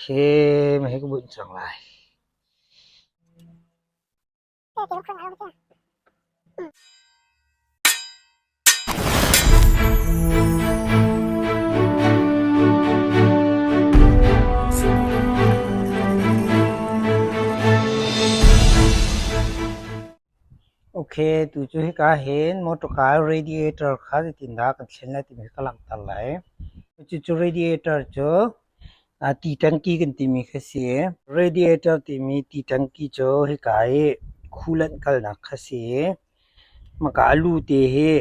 Khi ma hi ka bunh cang lai. Ok, tu cu hika hin motorcar radiator kha zeitindah kan thlen lai timi ka langhter lai. Cucu radiator cu ti tanki kan timi kha si. Radiator timi ti tanki cu hika i coolant kalnak kha si. Maka a lu te hi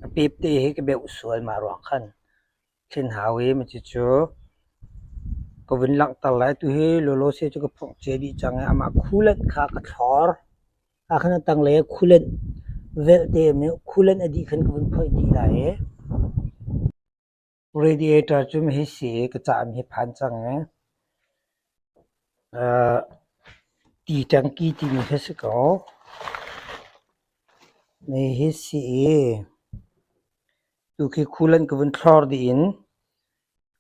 a pep te hi ka beuh sual mah ruang khan. Thlen hau i cucu ka vun langhter lai. Tuhi lawlawse cu ka phongh cia dih cang i amah coolant kha ka thlor. Ahkhan a tanglei ah coolant velhte a um i coolant a dih khan ka vun phoih dih lai i radiator cu hi si i ka cahmi hi phan cang i ti tangki timi khi si ko. Hi si i Tukhi coolant ka vun thlor dih in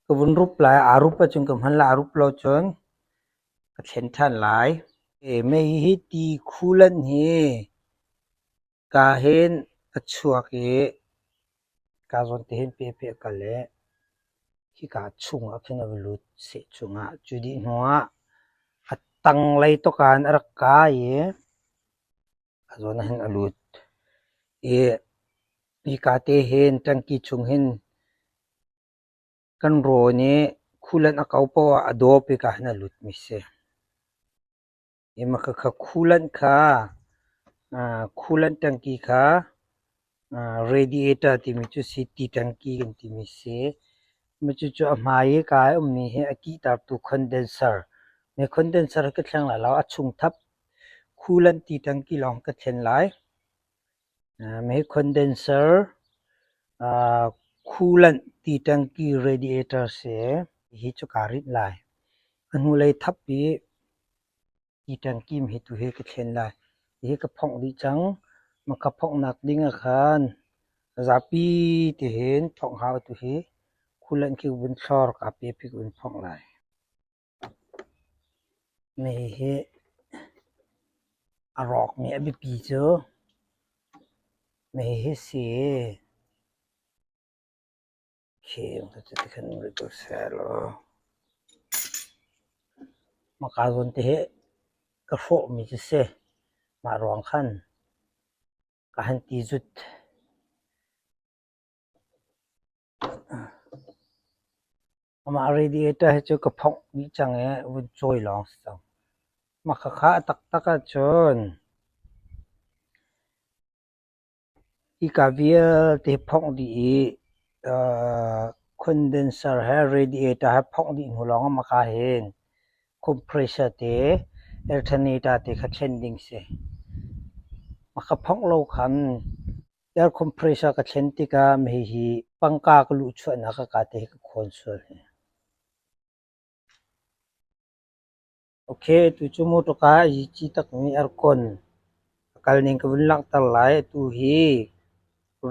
ka vun rup lai. Aa rup ahcun ka hman lai, aa rup lo cun ka thlen ṭhan lai. Mei hi ti coolant hi ka hin a chuak i ka zawn te hin pepe a kal i hika chung ah khin a va lut seh chungah. Cu dih hnu ah a tanglei tawka in a rak kai i A zawn ah hin a lut i hika te hin ṭangki chung hin kan rawn i coolant a kau paoh ah a dawp i ka hin a lutmi si. Hi makhakha coolant kha coolant ṭangki kha radiator timi cu si ti ṭangki kan timi si. Cucu a hmai i ka i ummi hi a kihtertu condenser. Hi condenser hi ka thleng lai lo, a chung thap Coolant ti tangki lawng ka thlen lai. Mei condenser, coolant ti tangki radiator si. Hi cu kaa rinh lai. A hnulei thap i ti tangki hi tu hi ka thlen lai. Hi ka phongh dih cang. Ma ka phonghnak ding ah khan zapi tihin phongh hau tu hi coolant khi vun thlor ka pe pi ka vun phongh lai. Hihi a rawkmi a biapi cu hihi si. Khi tikhan rit u sehlaw maka zawn te hi ka hrawhmi cu si. Mah ruang khan ka han ti zut. Amah radiator hi cu ka phongh dih cang i vun cawi lawng si cang. Mah khakha a taktak ahcun hika vialte phongh dih i condenser he radiator he phongh dih hnu lawng ah maka hin compressor te alternator te kha thlen ding si. Mah kha phongh lo khan Air compressor ka thlen tikah hihi pangka ka luhchuahnak a ka te hi ka khawn sual hi. Okay, tu cu motorka a yici takmi aircon a kal ning ka vun langhter lai. Atu hi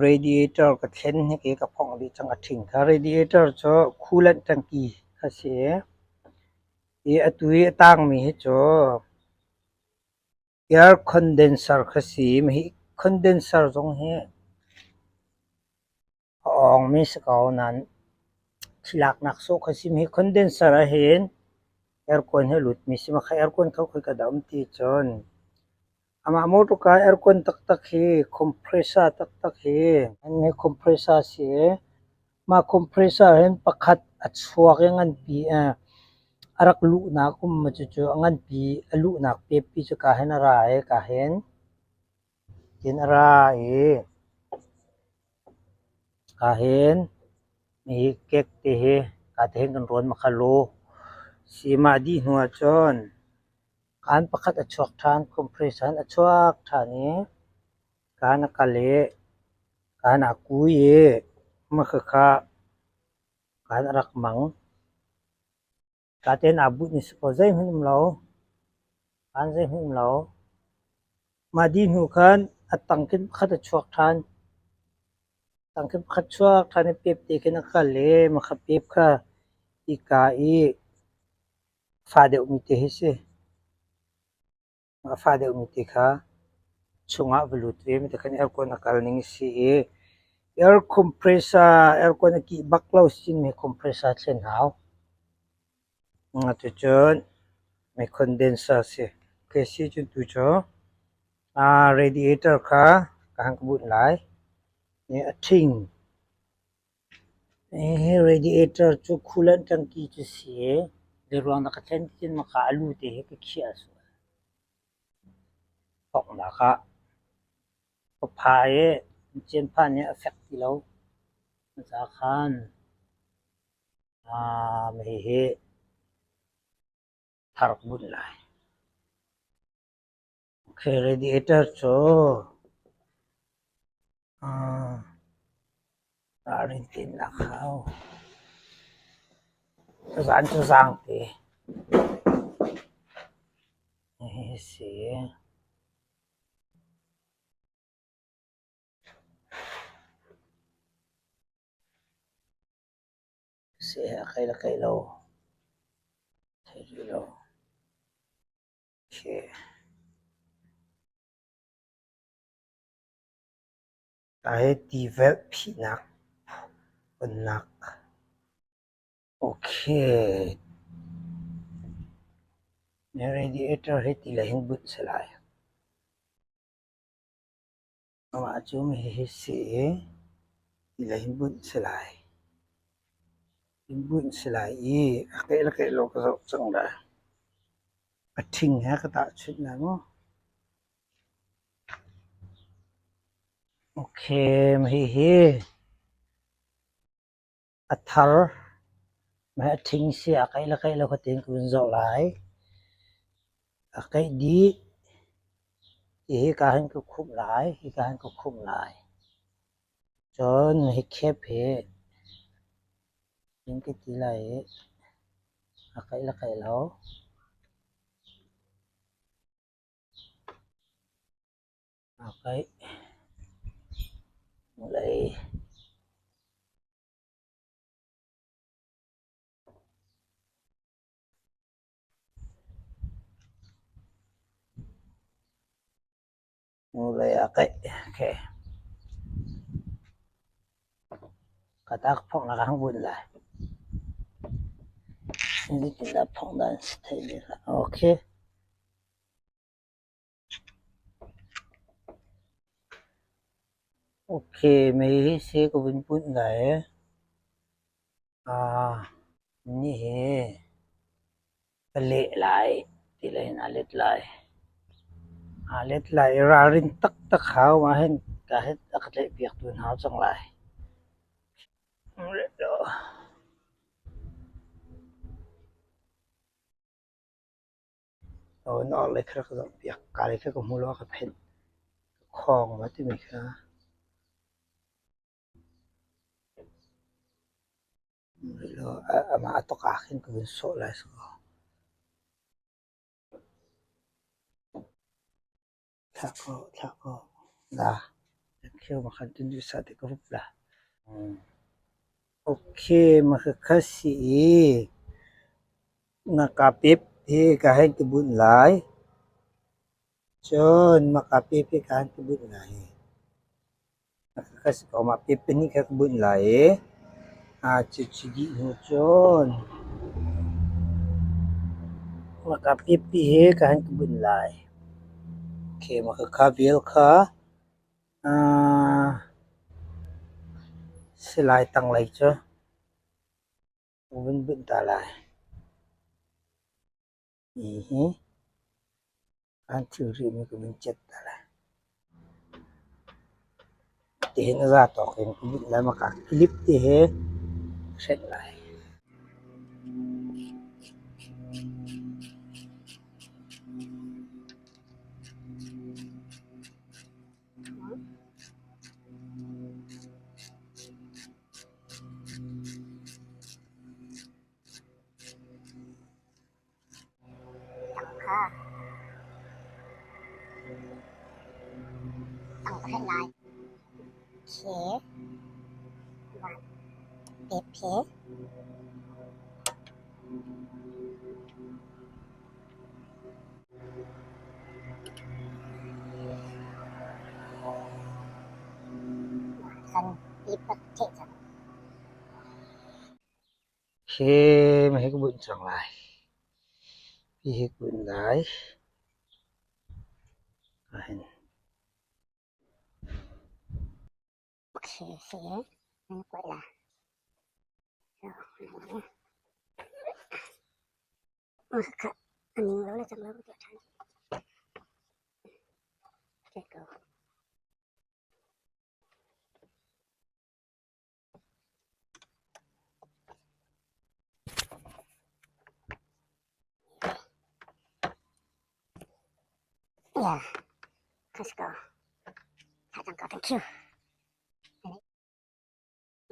radiator ka thlen hnik i ka phongh dih cang a ṭhing kha. Radiator cu coolant tanki kha si i atu i a tangmi hi cu Air condenser kha si. Hi condenser zong hi a awngmi si ko nain thilaknak sawh kha si. Hi condenser ahhin aircon hi a lutmi si. Mah kha aircon kha khoika dah a um ti cun amah motorka aircon taktak hi compressor taktak hi hi compressor si i Mah compressor hin pakhat a chuak i nganpi a rak luhnak um cucu a nganpi a luhnak peppi cu ka hin a ra i ka hin tin a ra i ka hin hi kek te hi ka te hin kan rawn ma kha lu si mah dih hnu ahcun kaan pakhat a chuak ṭhan compressor in a chuak ṭhan i kaan a kal i Kaan aa kui i makhakha kaan a rak mang. Katen aa bunh i si kaw zeihmanh um lo. Kaan zeihmanh um lo. Mah dih hnu khan a tang khin pakhat a chuak ṭhan. Tang khin pakhat chuak ṭhan i pep te khin a kal i makha pep kha. Hika i fa deuhmi te hi si. A fa deuhmi te kha chungah va lut ve. Mate khan aircon a kal ning a si i air compressor, aircon a kih bak lo sin mi compressor thlen hau. Cucun mei condenser si. Okay, si cun tu cu radiator kha ka hang ka bunh lai. A ṭhing. Hi radiator cu coolant tangki cu si i zeiruang dah ka thlen ti cun maka a lu te hi ka khiah sual. Thawknak ah ka pha i cianpha nih a fek ti lo. Cucaah khan hihi thar ka bunh lai. Okay, radiator cu ralrin tein lak hau. Zan cu zaangte. Hihi si. Seh a kai le kai lo. Thei rih lo. Hi ti velh phihnak onnak. Okay. Na radiator hi ti lei hin bunh si lai. Amah cu hihi si i ti lei hin bunh si lai. Hin bunh si lai i a keh le keh lo ka zoh cang lai. A ṭhing he ka tahchunh lai maw? Okay, hihi a thar. Mah a ṭhing si a kaih le kaih lo kha tiin ka vun zoh lai. A kaih dih. Hika hin ka khumh lai, hika hin ka khumh lai. Cun hi khep hi hin ka ti lai i a kaih le kaih lo. A kaih. Lei. Hnulei ah kaih. Okay. Ka tak phongh ka hang bunh lai. Zeitindah phongh dan si thei mi hlah. Okay. Okay, mei hi si ka vun bunh lai. Nihi ka leh lai ti lei in aa let lai. Aa let lai i ralrin taktak hau ahhin ka hin a ka tlaihpiak tu hna cang lai. Na orhlei kha rak zohpiak. Ka lei kha ka hmu lo ka phenh. Ka khawng ma timi kha. Amah a tok ah khin ka vun sawh lai si kaw. Thlah ko, thlah ko. La. Kheu ma khan tun duh te ka rup la. Okay, ma ka kha si i na ka pep hi ka hen ka bunh lai. Cun ma ka pep hi ka hen ka bunh lai. Ka si ko mah pe pahnih kha ka bunh lai i cucu dih hnu cun maka pipi he ka han ka bunh lai. Okay, maka kha vial kha silai tanglei cu ka vun bunh ta lai. Hihi an thilri mi ka vun cet ta lai. Tihin a za tawk in ka bunh lai maka clip te he ka hrenh lai. Kha tang ka hrelh lai. Phe, van, pe phe. Ka theih cang. Hi ma hi ka bunh cang lai. Hi hi ka bunh lai. Ahin. Okay, si nan kuai la. Kha a ning lo le cang lo tuah ṭhan. Okay, go. Yeah, let's go. Tha cang ko, thank you.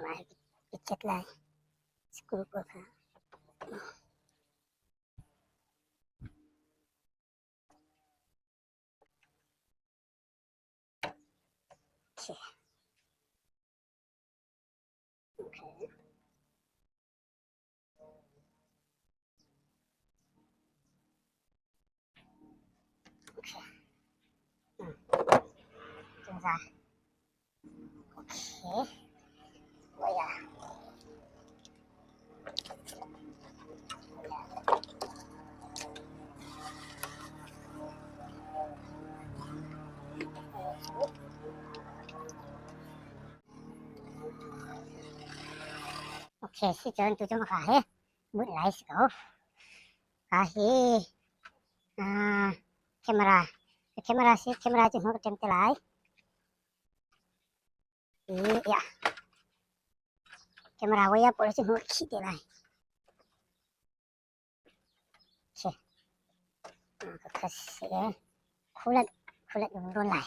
Mah i chet lai. Screw pawl kha. Okay. Okay. Okay. Cungza. Okay. Oh yeah. Okay, si cun tu cu ka he but lai si ko. Ka hi camera camera si camera cu hnu ka tem te lai. I ya. Camera waya pawl cu hnu khih te lai. Okay. Ka khas si khulat khulat dum don lai.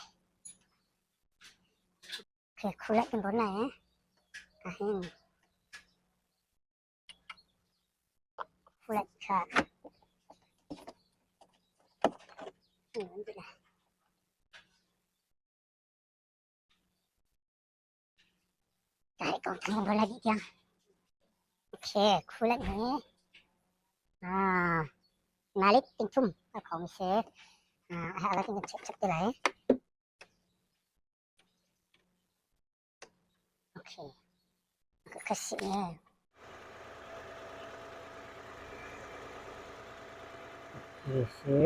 Okay, khulat dum don lai eh. Ka hin. Khulat kha. Ka hei ko thang bola dih tiang. Okay, khulat hi. Ah, nalik ting thum a khong se. Ah, a ala ting chep chep te lai. Okay. Ka si ne. Hi si.